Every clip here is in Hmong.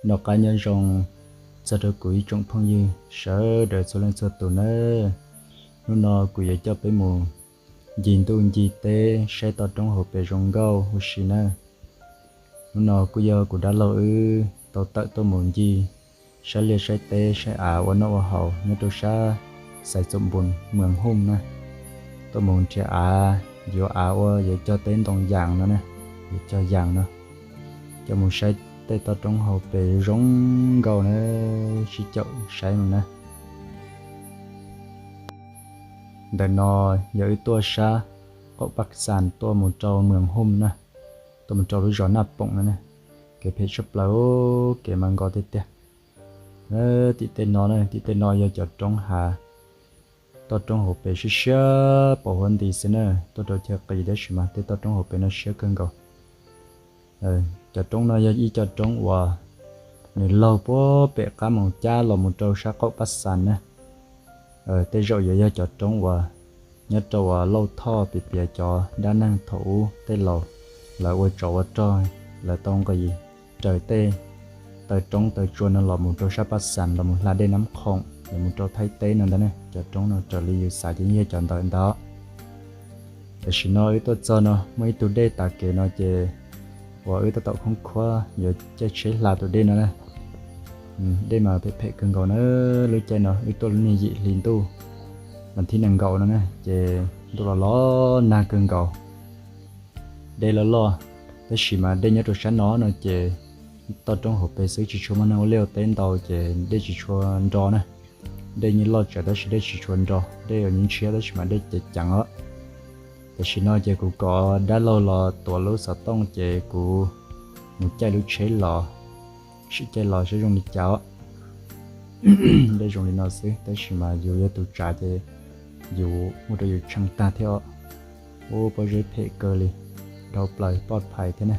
Noj qab nyob zoo txog rau kuv ib tsoom phooj ywg sawv daws txhua leej txhua tus nawb. Hnub no kuv yuav coj peb mus ncig ntuj ncig teb saib toj roob hauv pes zoo nkauj huv si nawb. Hnub no kuj yog kuv dab laug wb tau tawm tuaj mus ncig saib liaj saib teb saib av ua noj ua haus nyob rau sab Xais Xoom Npus, Moos Hooj na. Tuaj mus nrhiav av, yuav av ua yuav cog teb ntoo yas no na, yuav cog yas no. Coj mus saib tej toj roob hauv pes zoo nkauj na, sib caum saib mus na. Ntawm no yog wb tuaj sab qaum Paj Xas tuaj mus rau Moos Hooj na, tuaj mus rau lub zos Naj Poom no na. Kev phem tshaj plaws, kev mas nkos tiag tiag. Tim tej no na, tim tej no yog cov roob hav, toj roob hauv pes siab siab pos huab nti xwb na. Tuaj rau chaw qis tab sis mas tej toj roob hauv pes no siab kawg nkaus. Cov roob no yog ib co roob uas nws laug puag pem qab Moos Cab los mus rau sab qaum Paj Xas na. Tej zaum yuav yog cov roob uas nyob rau uas Lauj Thoj piav piav cov dab neeg thaum ub tej laus, lawv ua tsov ua rog, lawv tau nqis raws tej taw roob taw tsua no los mus rau sab Paj Xas los mus hla dej Nab Khoom los mus rau Thaib teb no ntag ne. Cov roob no raws li yus xav ces yeej yog cov ntawd ntag. Tam sim no wb tuaj txog no muaj ib tug dej tav kev no ces uas wb tab tom khoob khuab yuav caij tsheb hla tus dej no na. Dej mas phem phem kawg nkaus na. Lub caij no wb tuaj lub niag yim hli ntuj, mas thib nees nkaum no na ces ntuj los los nag kawg nkaus, dej loj loj. Tab sis mas dej nyob rau sab no no ces toj roob hauv pes xwb tsis tshua muaj neeg ua liaj ua teb ntau ces dej tsis tshua nro na. Dej yeej loj tsawv tab sis dej tsis tshua nro, dej ua ntshiab tab sis mas dej ceev ceev os. Tam sim no ces kuv kom dab laug los tuav lub xov tooj ces kuv mus caij lub tsheb los, sim caij los saib zoo li cas os. Dej zoo li no xwb tab sis mas yus yog tus tsav ces yus muaj rau yus tshee tag thiab os. Ub, pob zeb phem kawg li, dhau plaws poj phais thiab na.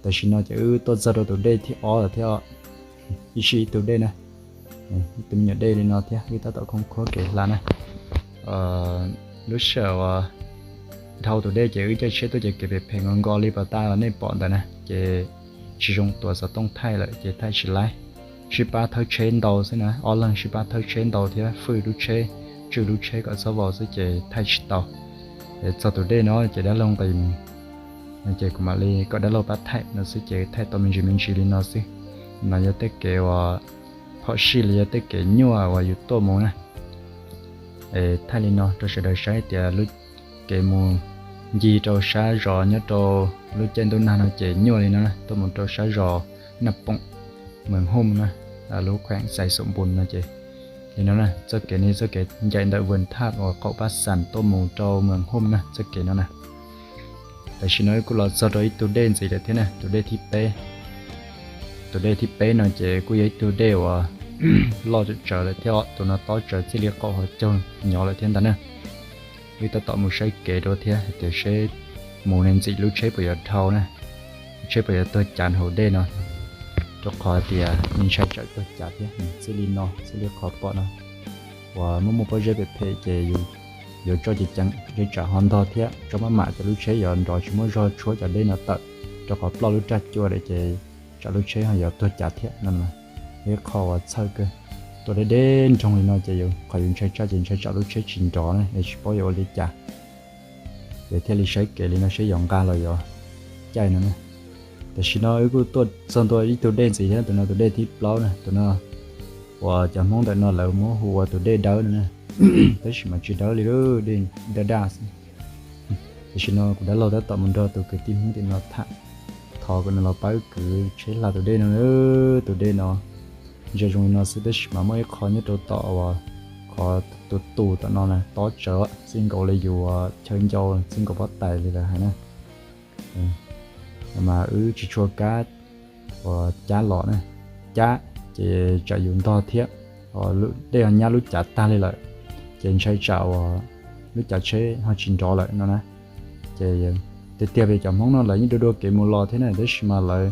Tam sim no ces wb tuaj txog rau tus dej thib ob lawm thiab os. Ib sij ib tug dej na, ib tug me nyuam dej li no thiab wb tab tom khoob khuab kev hla na. Lub sij hawm uas dhau tus dej ces wb caij tsheb tuaj ces kev phem phem nkos nkos li pas tas uas nej pom ntawd na ces tsis zoo tuav xov tooj thaij lawm ces thaij tsis laib. Sib pab thawb tsheb ntau xwb na, ob leeg sib pab thawb tsheb ntau thiab fwj lub tsheb, tswj lub tsheb kom txhob vau xwb ces thaij tsis tau. Txog tus dej no ces dab laug nqis mus, ces kuv mam li kom dab laug pab thaij no xwb ces thaij tau me ntsis me ntsis li no xwb. No yog tej kev uas phom sij los yog tej kev nyuaj uas yus tuaj mus na. Thaij li no rau sawv daws saib tias lub kev mus ncig rau sab zos nyob rau lub caij ntuj nag no ces nyuaj li no na, tuaj mus rau sab zos Naj Poom, Moos Hooj na, lub khueem Xais Xoom Npus no ces li no na, txoj kev ne txoj kev ncaim ntawm Vwm Thaj uas qaum Paj Xas tuaj mus rau Moos Hooj na, txoj kev no na. Tam sim no wb kuj los txog rau ib tug dej ntxiv lawm thiab na, tus dej thib peb. Tus dej thib peb no ces kuj yog ib tug dej uas loj tsawv tsawv lawm thiab os, tus no tob tsawv txij li qaum hauv caug nyob lawm thiab ntag na. Wb tab tom mus saib kev dua thiab hais tias seb mus ne ntxim lub tsheb puas yuav dhau na, lub tsheb puas yuav tuag cav hauv dej no, rau qhov tias ntshai tsam tuag cav thiab. Txij li no, txij li qhov pom no uas muaj muaj pob zeb phem phem ces yus yuav tso ceev ceev, ntshe tsam ho ntog thiab, tso maj mam ces lub tsheb yuav nrov tsis muaj zog tshuab cov dej no tawm, rau qhov ploj lub raj cua lawm ces tsam lub tsheb ho yuav tuag cav thiab no. Ib qho uas txhawj kawg, tuaj deb deb nroog li no ces qhov yus ntshai tsam ces ntshai tsam lub tsheb tsis nrov na es tsis paub yuav ua li cas. Ces thiaj li saib kev li no seb yuav nqa los yuav caij no na. Tam sim no wb kuj tuaj txog ntua ib tug dej ntxiv thiab, tus no tus dej thib plaub na, tus no uas cov Hmoob ntawm no lawv muab hu ua tus dej dawb no na. Tab sis mas tsis dawb li, dej daj daj xwb. Tam sim no kuv dab laug tab tom mus nrog tus kwv tij Hmoob tim no tham, thov kom nws los pab wb kwv tsheb hla tus dej no. Tus dej no ntsia zoo li no xwb tab sis mas muaj ib qho nyob rau tom uas qhov tus tus tom no na tob tsawv txij nkaus li yus chaw ncau txij nkaus pob tais li lawv hais na. Mas wb tsis tshua kab uas cab los na, cab ces tsam yus ntog thiab, dej ho nyab lub cav tag li lawm, ces ntshai tsam uas lub cav tsheb ho tsis nrov lawm no na. Ces tiag tiag pem cov Hmoob no lawv yeej dua dua kev mus los thiab na, tab sis mas lawv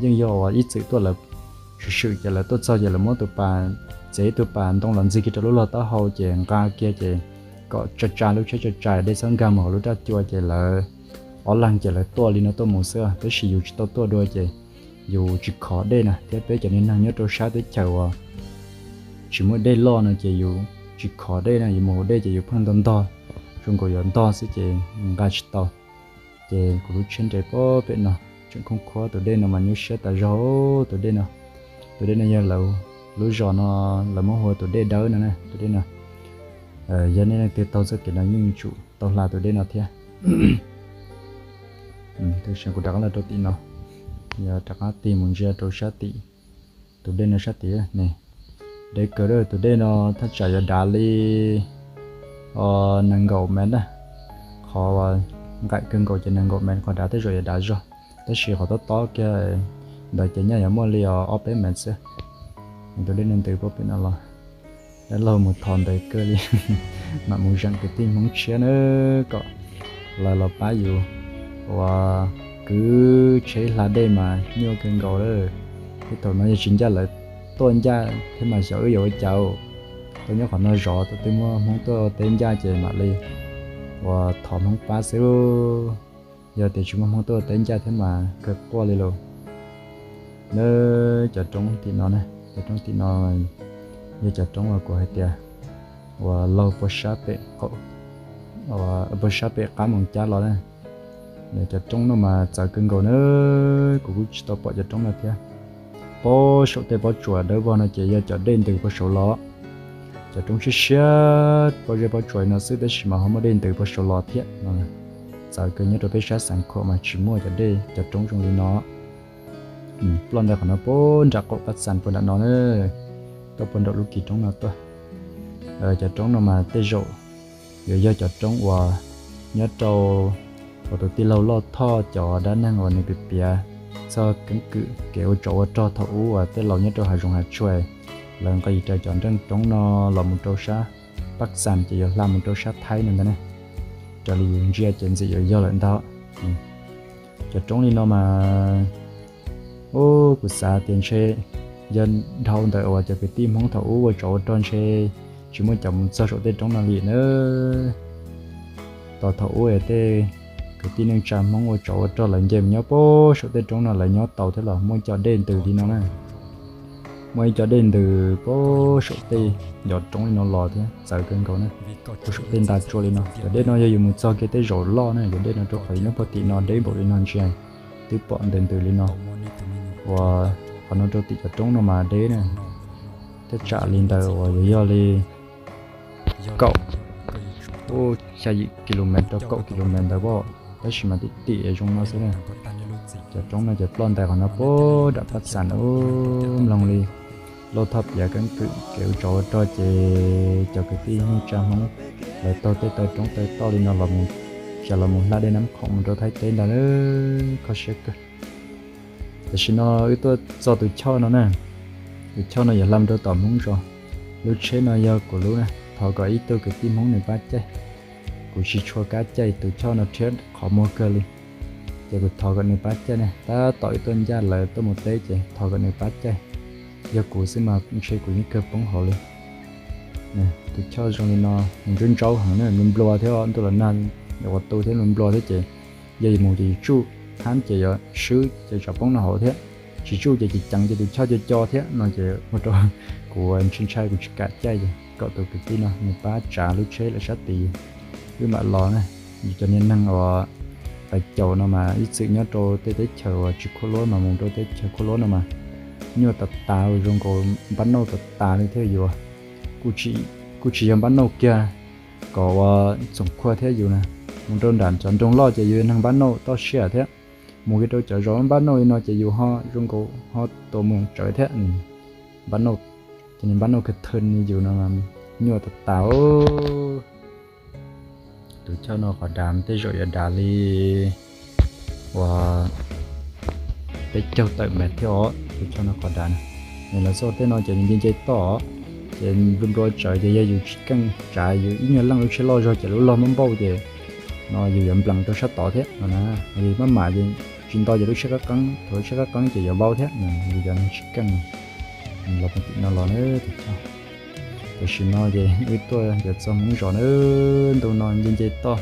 yeej yog uas ib txwm tuaj lawv swm swm ces lawv tuaj txog ces lawv muab tus pas, txiav ib tug pas ntoo los ntxig kiag rau lub log taub hau ces nqa kiag ces kom tsa tsa lub tsheb tsa tsa dej txhob nkag mus hauv lub raj cua ces lawv ob leeg ces lawv tuaj li no tuaj mus xwb, tab sis yus tsis tau tuaj dua ces yus tsis khov dej na, thiab peb cov niag neeg nyob rau sab teb chaws uas tsis muaj dej loj no ces yus tsis khov dej na, yus mus haus dej ces yus pheej ntog ntog, zoo nkaus yuav ntog xwb ces nqa tsis tau. Ces kuv lub tsheb nres pem no tseem khoob khuab, tus dej no mas nyuaj siab tas zog. Tus dej no, tus dej no yog lawv lub zos no lawv muab hu ua tus dej dawb no na. Tus dej no, yog nej leej twg taug txoj kev no yeej tsum tau hla tus dej no thiab. Tab sis kuv rov qab los rau tim no, yog rov qab tig mus ntsia rau sab tim, tus dej no sab tim ne, deb kawg. Tus dej no thaj tsam yuav dav li nees nkaum mev na, qhov nqaim kawg nkaus ces nees nkaum mev, qhov dav tej zaum yuav dav zog, tab sis qhov tob tob kiag ntawd ces nyaj yuav muaj li ob peb mev xwb. Tus dej no ntws pem no los, dab laug mus thov ntev kawg li, mam mus zeem kwv tij Hmoob tshiab na, kom lawv los pab yus uas kwv tsheb hla dej mas nyuaj kawg nkaus lawm. Thiab thaum no yog tsis ncaj lawv tuaj ncaj thiab mas xyov wb yuav ua cas. Tuaj nyob qhov no zov, thaum twg muaj Hmoob tuaj teb ncaj ces mam li uas thov Hmoob pab xwb. Yog tias tsis muaj Hmoob tuaj teb ncaj thiab mas kawg quaj li lawm. Nab, cov roob tim no, cov roob tim no yog cov roob uas kuv hais tias uas laug puag sab pem qaum, puag sab pem qab Moos Cab los na. Cov roob no mas txawv kawg nkaus na, kuv kuj tsis tau pom cov roob no thiab. Puag saum tej pob tsuas dawb vog no ces yog cov dej ntws puag saud los. Cov roob siab siab pob zeb pob tsuas no xwb tab sis mas ho muaj dej ntws puag saud los thiab no. Txawv kawg, nyob rau peb sab Xeev Khuam mas tsis muaj cov dej cov roob zoo li no. Ploj ntawm qhov no puag nram qaum Paj Xas puag nram no na, tuaj puag nram lub kis roob no tuaj. Cov roob no mas tej zaum yuav yog cov roob uas nyob rau uas tus tij laug Lauj Thoj cov dab neeg uas nws piav piav txog keeb kwm kev ua tsov ua rog thaum ub uas tej laus nyob rau hav zoov hav tsuag, lawv nqis raws cov nreej roob no los mus rau sab Paj Xas ces yuav hla mus rau sab Thaib no ntag ne. Raws li yus ntsia ces ntxim yuav yog lawm ntag. Cov roob li no mas, ub, kuv xav tias ntshe yog dhau ntawm uas cov kwv tij Hmoob thaum ub ua tsov ua rog ntshe tsis muaj cov mus txog saum tej roob no li na. Tos thaum ub tej kwv tij neej tsa Hmoob ua tsov ua rog lawv nce mus nyob puag saum tej roob no lawv nyob tau thiab los muaj ib co dej ntws li no na. Muaj ib co dej ntws puag saum tej ncov roob li no los thiab txawv kawg nkaus na. Puag saum tej nta tsua li no, cov dej no yog yus mus txog kiag tej zaum loj na, cov dej no rau qhov yus nyob puag tim no deb npaum li no ntshe twb pom ntws ntws li no. Uas qhov no rau tim cov roob no mas deb na, thaj tsam li ntawd uas yuav yog li kaum, xya yim kilomev rau kaum kilomev ntawd pom, tab sis mas tim tim zoo no xwb na. Cov roob no ces ploj ntais qhov no puag nram Paj Xas ub, mloog li Lauj Thoj piav keeb kwm kev ua tsov ua rog ces cov kwv tij neej tsa Hmoob lawv taug tej taw roob taw toj li no los mus, xyav los mus hla dej Nab Khoom mus rau Thaib teb ntag, kho siab kawg. Tam sim no wb tuaj txog tus choj no na, tus choj no yuav hla mus rau tom Hmoob zos. Lub tsheb no yog kuv lub na, thov kom ib tug kwv tij Hmoob nws pab caij. Kuv tsis tshua kam caij tus choj no thiab, qhov muag kawg li, ces kuv thov kom nws pab caij na. Tab tom wb tuaj ncaj lawv tuaj mus teb ces thov kom nws pab caij. Yog kuv xwb mas ntshe kuv yeej kawg poob hauv li. Tus choj zoo li no, nws ntsaub ntsaub heev na, nplua nplua thiab, ntuj los nag, ua tu thiab, nplua nplua thiab ces yog yus mus ces yus tsuj hab ces yuav swb ces tsam poob no hauv thiab. Tsis tsuj ces tsis ceev ces tus choj co co thiab no ces ua rau kuv ntshai ntshai kuv tsis kam caij ces kom tus kwv tij no nws pab tsav lub tsheb lawm sab tid, wb mam los na. Yus cov niag neeg uas pais caum no mas ib txwm nyob rau tej teb chaws uas tsis khuab luab mas mus rau teb chaws khuab luab no mas nyuaj tas tas, zoo nkaus npab nauj tas tas li thiab yus. Kuj tsis yog npab nauj kiag, kom ua txoom khuaj thiab yus na. Mus rau nram cov nroog loj ces yus neeg npab nauj toj siab thiab. Mus kiag rau cov zos npab nauj li no ces yus ho zoo nkaus ho tua mus tsawv thiab. Npab nauj, ces nws npab nauj kawg thwj li yus no mas nyuaj tas tas. Tus choj no qhov dav tej zaum yuav dav li uas peb caug tawm mev thiab os. Tus choj no qhov dav na, nws los txog tej no ces nws nce nce toj, ces nplua nplua tsawv ces yog yus tsis keej tsav, yus ib nyuag leej lub tsheb loj zog ces lub log npauj npauj ces no yus yuav nplees rau sab tod thiab no na. Yus maj mam ces tsis nto ces lub tsheb qab qeeb, thaum lub tsheb qab qeeb ces yuav vau thiab, yus cov neeg tsis keej. Los puag tim no los na tus choj. Tam sim no ces wb tuaj yuav txog Hmoob zos na, ntu no nce nce toj,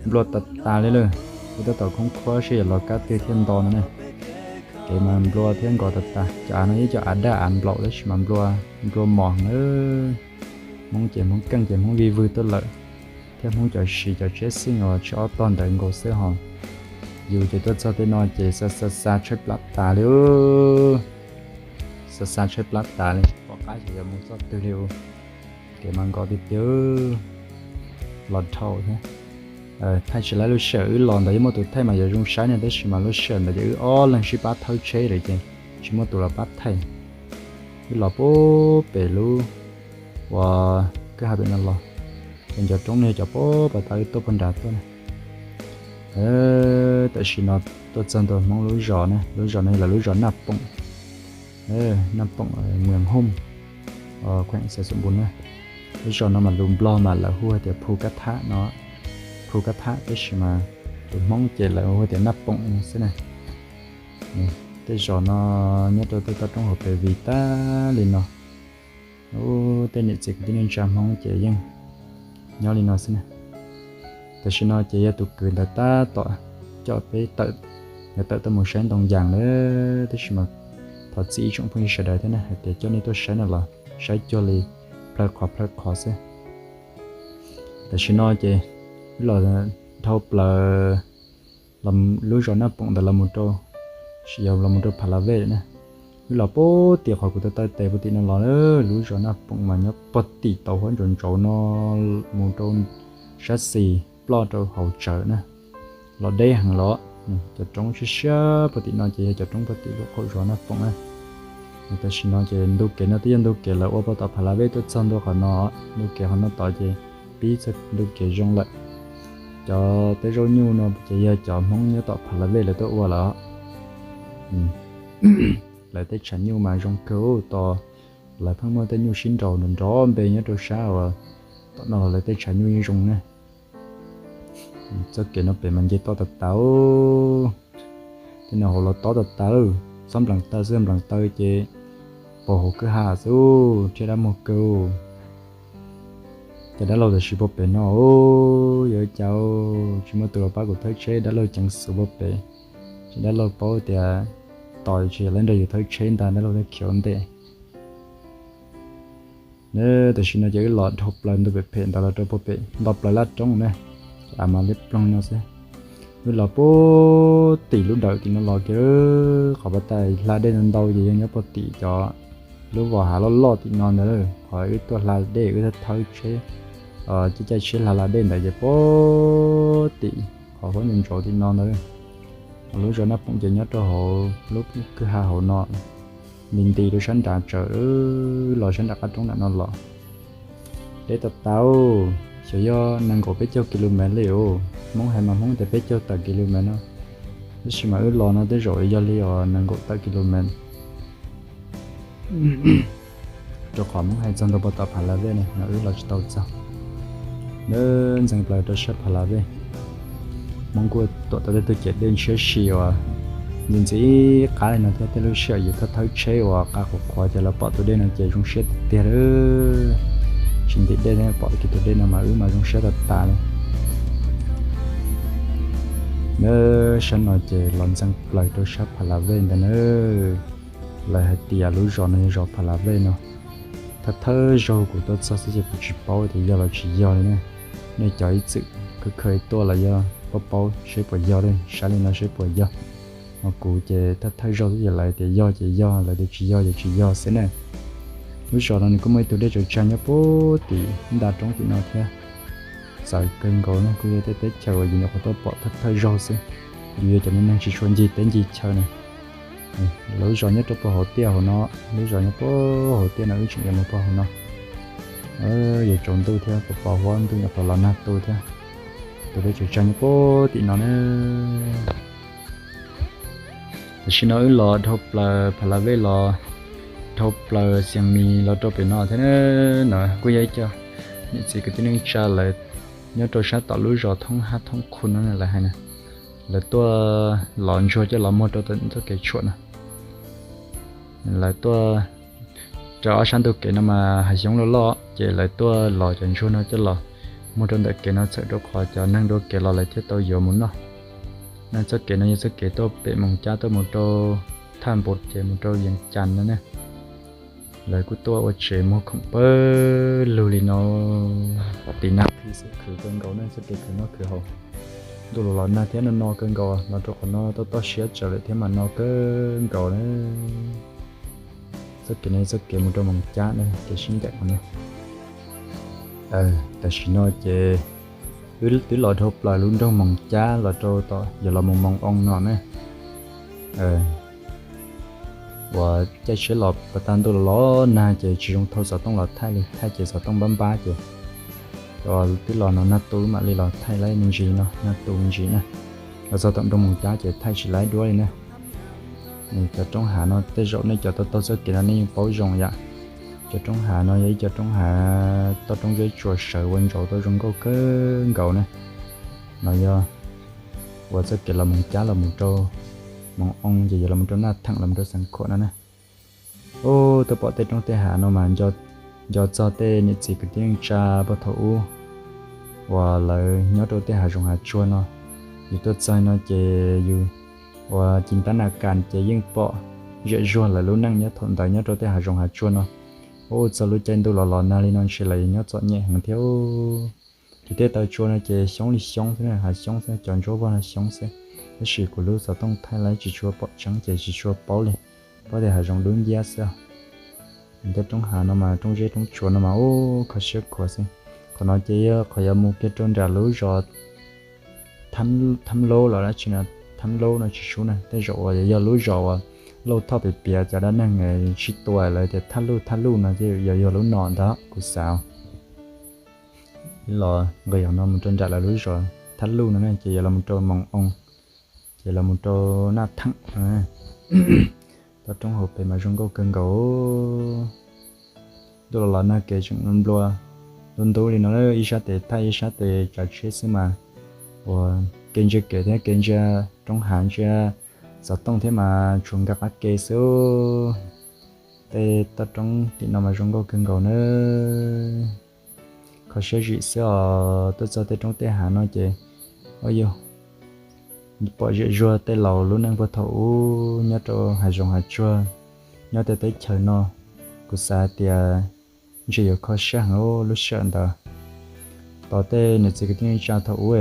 nplua tas tas li lawm. Wb tab tom khoob khuab seb yuav los kab twg thiaj nto no ne. kev mas nplua thiab nkos tas tas. Cov av no yog cov av daj av nplaum tab sis mas nplua, nplua mos na. Hmoob ces Hmoob keej ces Hmoob vij vwg tuaj lawm, thiab Hmoob cov siv cov tsheb xij uas tsheb ob tog ntawd nkaus xwb hos. Yus ces tuaj txog tej no ces xa xa xa tshaib plab tas li. Xa xa tshaib plab tas li, pom qab xyov yuav mus txoj twg li. Kev mas nkos tiag tiag. Los dhau thiab. Thaij tsis laib lub sij hawm wb los ntawd, yeej muaj tus thaij mas yuav zoo saib no tab sis mas lub sij hawm ntawd ces wb ob leeg sib pab thawb tsheb lawm ces tsis muaj tus los pab thaij. Wb los puag pem lub uas kwj ha pem no los, ces cov roob no yog cov puag pas tas wb tuaj puag nrad tuaj na. Tam sim no tuaj txog ntua Hmoob lub zos na, lub zos no yog lawv lub zos Naj Poom, Naj Poom, Mws Hooj, kheem Xais Xoom Npus na. Lub zos no mas lus Nplog mas lawv hu hais tias Phu Kab Thab no, Phu Kab Thab tab sis mas lus Hmoob ces lawv hu tias Naj Poom xwb na. Tej zos no nyob rau tej toj roob hauv pes vim tag li no. Ub, tej niam txiv kwv tij neej tsa Hmoob ces yeej nyob li no xwb na. Tam sim no ces yog tus kwv ntawd tab tom coj peb tawm, yuav tawm tuaj mus saib ntoo yas lawm, tab sis mas thov txim ib tsoom phooj ywg sawv daws thiab na hais tias coj nej tuaj saib no los saib cuag li plhaw qhov plhaw qhov xwb. Tam sim no ces wb los dhau plaws lub zos Naj Poom ntawd los mus rau, los mus rau Pha La Vej lawm na. Wb los puag tim qhov kuv taw taw tes puag tim no los, lub zos Naj Poom mas nyob puag tim tauv huab ntsauv ntsauv no mus rau sab xis ploj rau hauv tsawv na. Los deb heev los, cov roob siab siab puag tim no ces yog cov roob puag tim lub qaum zos Naj Poom na. Tam sim no ces ntu kev no twb yog ntu kev lawv ua puag tom Pha La Vej tuaj txog ntua qhov no, ntu kev qhov no tod ces pib txog ntu kev zoo lawm. Cov teb zaub nyuj no ces yog cov Hmoob nyob tom Pha La Vej lawv tuaj ua lawm. Lawv tej tshav nyuj mas zoo kawg tos, lawv pheej muaj tej nyuj sib nraus nrov npe nyob rau sab uas tom no los lawv tej tshav nyuj yeej zoo na. Txoj kev no pem mas nce toj tas tas. Tej no hauv los tob tas tas lawm, txhob nplees taw xwb, nplees taw ces pos hauv kwj ha xwb, thiab dab muag kawg. Ces dab laug tam sim puag pem no, yog cas tsis muaj tus los pab kuv thawb tsheb, dab laug ceev xwm puag pem, ces dab laug paub tias tos tsis yog lawv nrog yus thawb tsheb ntag, dab laug thiaj khiav ua ntej. Tam sim no ces wb los dhau plaws ntu pem phem ntawd los rau puag pem nto plaws laj roob na, av mas liab ploog no xwb. Wb los puag tim lub dawm tim no los kiag, qhov pas tas hla dej ntau ntau ces yog nyob puag tim cov lub vos hav loj loj tim no ntawd. Qhov wb tuaj hla dej wb thawb tsheb, caij caij tsheb hla hla dej ntawd ces puag tim qhov huab ntsauv ntsauv tim no ntawd. Lub zos Naj Poom ces nyob rau hauv lub kwj ha hauv no, nti nti rau sab nrad tsawv, los sab nram qab roob nram no los. Deb tas tas, xyov yog nees nkaum peb caug ki lu mev li os. Hmoob hais mas Hmoob tias peb caug tawm ki lu mev no, tab sis mas wb los no tej zaum yog li os nees nkaum tawm ki lu mev, rau qhov Hmoob hais txog ntua puag tom Pha La Vej ne, no wb los tsis tau txog. Ntxeev plaws rau sab Pha La Vej, Hmoob kuj tuam tau tej tug ciam dej ntshiab si uas ntxim ntxim qab li no thiab. Tej lub sij hawm yus thawb thawb tsheb uas qab qhuav qhuav ces los pom tus dej no ces zoo siab tiag tiag li. Tsis ntim dej thiab pom kiag tus dej no mas wb mas zoo siab tas tas li. Nab, sab no ces los ntxeev plaws rau sab Pha La Vej ntag na. Lawv hais tias lub zos no yog zos Pha La Vej no. Thawj thawj zaug kuv tuaj txog xwb ces kuv tsis paub tias yog los tsis yog li na. Nej cov ib txwm khawb khawb tuaj los yog paub paub seb puas yog li, saib li no seb puas yog. Ho kuv ces thawj thawj zaug xwb ces lawv tias yog ces yog, lawv tias tsis yog ces tsis yog xwb na. Lub zos no nws kuj muaj ib tug dej tsaws tsag nyob puag tim nta roob tim no thiab. Txawv kawg nkaus no, kuj yog tej teb chaws uas yus nyuam qhuav tuaj pom thawj thawj zaug xwb. Yus yog cov me neeg tsis tshua ncig teb ncig chaw na. Lub zos nyob rau puag hauv tiaj hauv no, lub zos nyob puag hauv tiaj no, wb tseem yuav mus puag hauv no. Yuav tsaus ntuj thiab, pos pos huab ntuj nyuam qhuav los nag tu thiab. Tus dej tsaws tsag nyob puag tim no na. Tam sim no wb los dhau plaws Pha La Vej los, dhau plaws Xias Mis los rau pem no thiab na. No kuj yog ib co niam txiv kwv tij neej tsa lawv nyob rau sab tom lub zos Thoob Hab Thoob Khu no lawv hais na. Lawv tuaj lov ntsuag coj los muag rau txoj kev tshuam no. Lawv tuaj rau ob sab ntug kev no mas hav xyoob loj loj ces lawv tuaj lov cov ntsuag no coj los muag rau ntawm kev no txhawm rau qhov cov neeg dua kev los lawv thiaj tau yuav mus noj. No txoj kev no yog txoj kev tuaj pem Moos Cab tuaj mus rau Npos ces mus rau Yees Cas no ne. Lawv kuj tuaj ua tsev muag khoom pawg lug li no. Tim nag phi xwb khwv kawg nkaus ne, txoj kev khwv noj khwv haus. Ntuj los los nag thiab no no kawg nkaus, los rau qhov no toj toj siab tsawv lawm thiab mas no kawg nkaus na. Txoj kev no txoj kev mus rau Moos Cab na, kev sib ncaim no. Tam sim no ces wb twb los dhau plaws lub nroog Moos Cab los rau tom yog los mus Moos Oo no na. Uas caij tsheb los pas tag ntuj los los nag ces tsis zoo thau xov tooj los thaij li, thaij ces xov tooj npab npab ces twb los no nag tu mam li los thaij laib me ntsis no, nag tu me ntsis na. Los txog tom nroog Moos Cab ces thaij tsis laib duab li na. Cov roob hav no tej zaum nej cov tau taug txoj kev no nej yeej paub zoo yam. Cov roob hav no yog ib cov roob hav toj roob zeb tsuas sawv ua ntsaum tau zoo nkauj kawg nkaus na. No yog uas txoj kev los Moos Cab los mus rau Moos Oo ces yog los mus rau Naj Theem los mus rau Xeev Khuam no na. Ub, tuaj pom tej roob tej hav no mas nco txog tej niam txiv kwv tij neej tsa puag thaum ub uas lawv nyob rau tej hav zoov hav tsuag no. Yus tuaj txog no ces yus uas ci ntab nas kas ces yeej pom ziam zuag lawv lub neej nyob thaum ntawd nyob rau tej hav zoov hav tsuag no. Ub, txog lub caij ntuj los los nag li no ntshe lawv nyob txom nyem heev thiab. Ces tej taw tsua no ces xyoob li xyoob xwb, hav xyoob xwb, cov ntsuab vog no xyoob xwb. Tab sis kuv lub xov tooj thaij laib tsis tshua pom tseeb ces tsis tshua paub li, paub tias hav zoov dub nciab xwb. Tej roob hav no mas roob zeb roob tsuas no mas ub kho siab khuav xwb. Qhov no ces yog qhov yuav mus kiag rau nram lub zos Thab Laub los dab tsi no, Thab Laub no tsis sub na, tej zaum uas yog lub zos uas Lauj Thoj piav piav cov dab neeg sib tua lawv tias Thaj Luj Thaj Luj no ces yog yog lub no ntag kuv xav. Los nqis no mus rau nram lawv lub zos Thaj Luj no ces yog los mus rau Moos Oo, ces los mus rau Naj Theem. Toj roob hauv pes mas zoo nkauj kawg nkaus. Ntuj los los nag kev tseem nplua ntub ntub li no, ib sab tes thaij ib sab tes tsav tsheb xwb mas uas kev ntsia kev thiab kev ntsia roob hav ntsia xov tooj thiab mas tsuas nkag qab ke xwb. Tej toj roob tim no mas zoo nkauj kawg nkaus na. Kho siab zim xwb os, tuaj txog tej roob tej hav no ces ua yus pom ziam zuag tej laus lub neej puag thaum ub nyob rau hav zoov hav tsuag, nyob tej teb chaws no. Kuv xav tias ntshe yuav kho siab heev lub sij hawm ntawd. Tos tej niam txiv kwv tij neej tsa thaum ub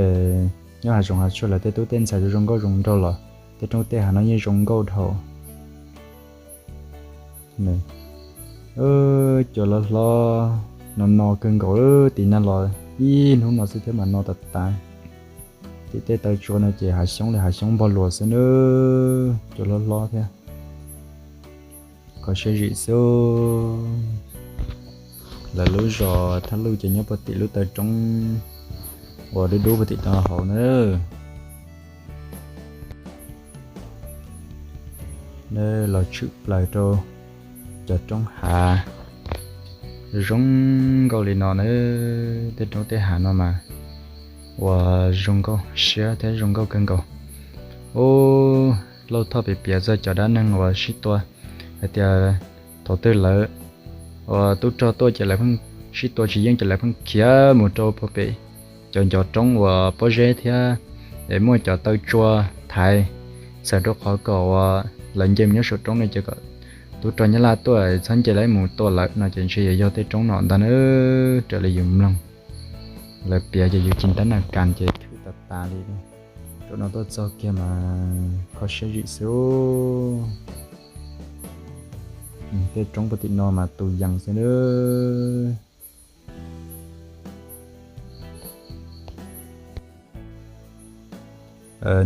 nyob hav zoov hav tsuag lawv tej tub tej ntxhais zoo nkauj zoo nraug los tej roob tej hav no yeej zoo nkauj dhau. Cua loj hlob no no kawg nkaus, tim nag los ib hnub no xwb thiab mas no tas tas. Tim tej taw tsua no ces hav xyoob li hav xyoob npog luas xwb na, cua loj hlob thiab. Kho siab zim xwb. Lawv lub zos Thaj Luj ces nyob puag tim lub taw roob uas dub dub puag tim no hauv na. Los tshwm plaws rau cov roob hav zoo nkauj li no na. Tej roob tej hav no mas uas zoo nkauj siab thiab zoo nkauj kawg nkaus. Ub, Lauj Thoj piav piav txog cov dab neeg uas sib tua hais tias thaum twg lawv uas tub rog tuaj ces lawv pheej sib tua tsis yeej ces lawv pheej khiav mus rau puag pem cov ncov roob uas pob zeb thiab es muaj cov taw tsua thaiv, txhawm rau qhov kom uas lawv nce mus nyob saum roob no ces kom tub rog Nyab Laj tuaj txhob nce lawv mus tua lawv no ces ntshe yuav yog tej roob no ntag na. Raws li yus mloog lawv piav ces yus ci ntab nas kas ces thwb tas tas li. Rau no tuaj txog kiag mas kho siab zim xwb. Tej roob puag tim no mas tus yees xwb na.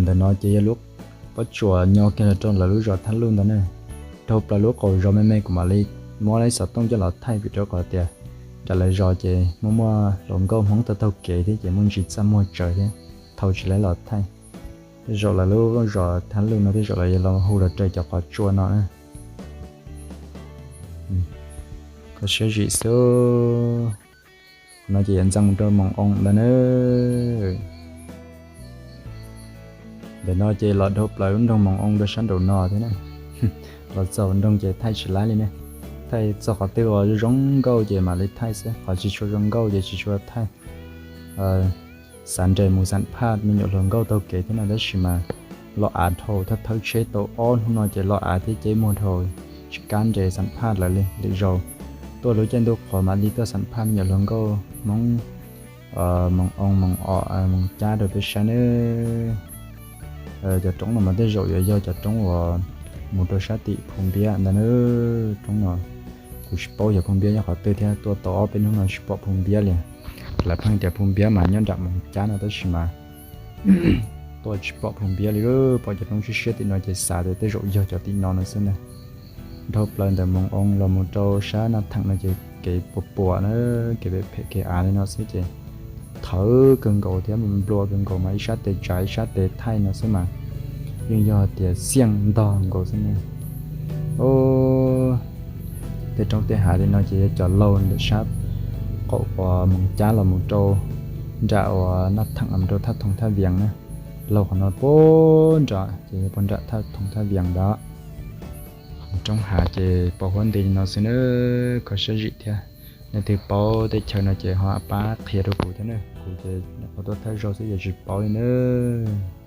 Ntawm no ces yog lub pob tsuas nyo kiag los rau lawv lub zos Thaj Luj ntawd na. Dhau plaws lub qaum zos me me kuv mam li muab lawv xov tooj coj los thaij vim rau qhov tias nram lawv zos ces muaj muaj hluas nkauj Hmoob taug taug kev thiab ces muaj ntsis txaj muag tsawv thiab thau tsis lawv los thaij. Tej zaum lawv lub zos Thaj Luj no tej zaum lawv yuav los hu los raws cov qhov tsua no na. Kho siab zim xwb. Qhov no ces yuav ntxeev mus rau Moos Oo ntawd na. Ntawm no ces los dhau plaws lub nroog Moos Oo rau sab nraum no thiab na. Los txog nroog ces thaij tsis laib li ne. Thaij txog qhov twg uas zoo nkauj ces mam li thaij xwb, qhov tsis tshua zoo nkauj ces tsis tshua thaij. Xav nres mus xam phaj me nyuam hluas nkauj taug kev thiab no tab sis mas los av dhau, thawb thawb tsheb tau ob hnub no ces los av thiab ces muag dhau, tsis kam nres xam phaj lawm li. Lwm zaus tuaj lub caij ntuj qhuav mam li tuaj xam phaj me nyuam hluas nkauj Hmoob Moos Oo, Moos Om, Moos Cab rau peb saib nawb. Cov roob no mas tej zaum yuav yog cov roob uas mus rau sab tim Phu Npiab ntag nawb. Roob no kuv tsis paub yog Phu Npiab nyob qhov twg thiab, tuaj tau ob peb hnub no tsis pom Phu Npiab li. Lawv pheej tias Phu Npiab mas nyob nram Moos Cab no tab sis mas tuaj tsis pom Phu Npiab li, pom cov roob siab siab tim no ces xav tias tej zaum yog cov tim no no xwb na. Dhau plaws ntawm Moos Oo los mus rau sab Naj Theem no ces kev puas puas na, kev phem phem kev av li no xwb ces thawv kawg nkaus thiab nplua kawg nkaus mas ib sab tes tsav ib sab tes thaij no xwb mas yeej yog tias xiaj ntog nkaus xwb ne. Tej roob tej hav li no ces yog cov laug ntawm sab qaum uas Moos Cab los mus rau nram uas Naj Theem los rau Thaj Thoo Thaj Vias na. Laug qhov no puag nram ces yog puag nram Thaj Thoo Thaj Vias ntawd. Roob hav ces pos huab nti li no xwb na, kho siab zim thiab. Leej twg paub teb chaws no ces ho pab qhia rau kuv thiab na, kuv ces nyuam qhuav tuaj thawj zaug xwb ces tsis paub li nawb.